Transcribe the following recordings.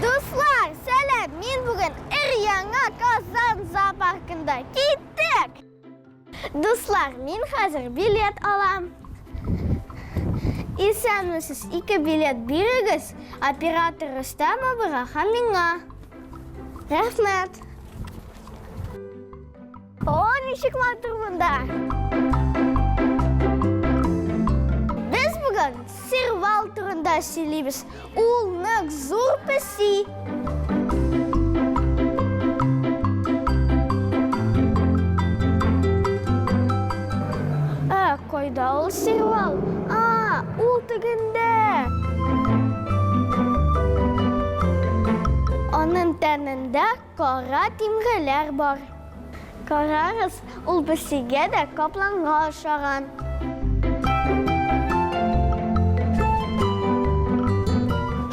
Дуслар, сәлам! Мин бүген өр-яңа Казан зоопаркында. Киттек! Дуслар, мин хәзер билет алам. Исәнмесез, ике билет бирегез оператор Рөстәм абыйга һәм миңа. Рәхмәт. О, ничек матур монда! Без бүген сервал турында сөйлибез. Ул нык зур песи. Ә, кайда ул сервал? А, ул тегендә. Аның тәнендә Кара тимгеләр бар. Карагыз, ул песигә дә капланга ошаган.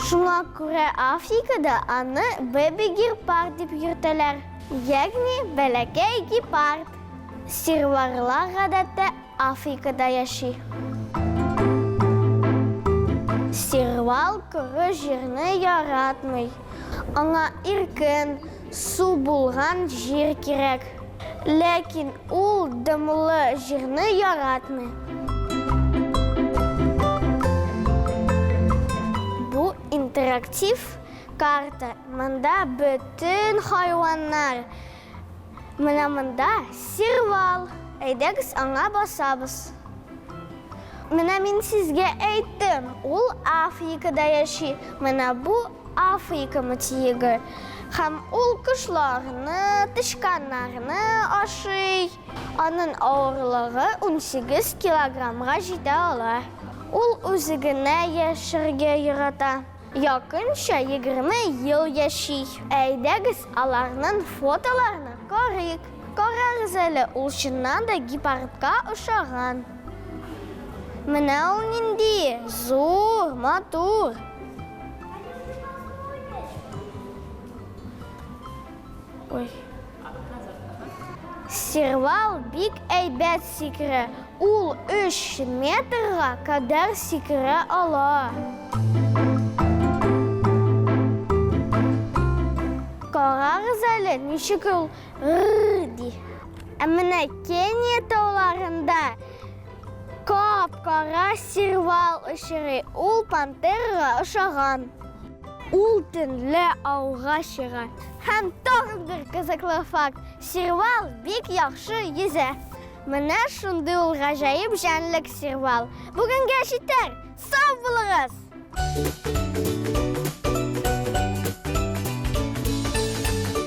Шуңа күрә Африкада аны бэби-гепард дип йөртәләр, ягъни бәләкәй гепард. Серварлар гадәттә Африкада яши. Сервал коры җирне яратмый. Аңа иркен, су булган җир кирәк. Ләкин ул дымлы җирне яратмый. Бу интерактив карта. Монда бөтен хайваннар. Менә монда сервал. Әйдәгез, аңа басабыз. Менә мин сезгә әйттем, ул Африкада яши. Менә бу Африка материгы. Һәм ул кошларны, тычканнарны ашый. Аның авырлыгы 18 килограммга җитә ала. Ул үзе генә яшәргә ярата. Якынча 20 ел яши. Әйдәгез, аларның фотоларына карыйк. Карагыз әле, ул чыннан да гепардка ошаган. Менә ул нинди зур, матур. Ой. Сервал бик әйбәт сикерә. Ул өч метрга кадәр сикерә ала. Карагыз әле, ничек ул рр ди. Ә менә Кения тауларында кап-кара сервал очрый. Ул пантерага ошаган. Ул төнлә ауга чыга. Һәм тагын бер кызыклы факт. Сервал бик яхшы йөзә. Менә шундый ул гаҗәеп җәнлек сервал. Бүгенгә җитәр. Сау булыгыз!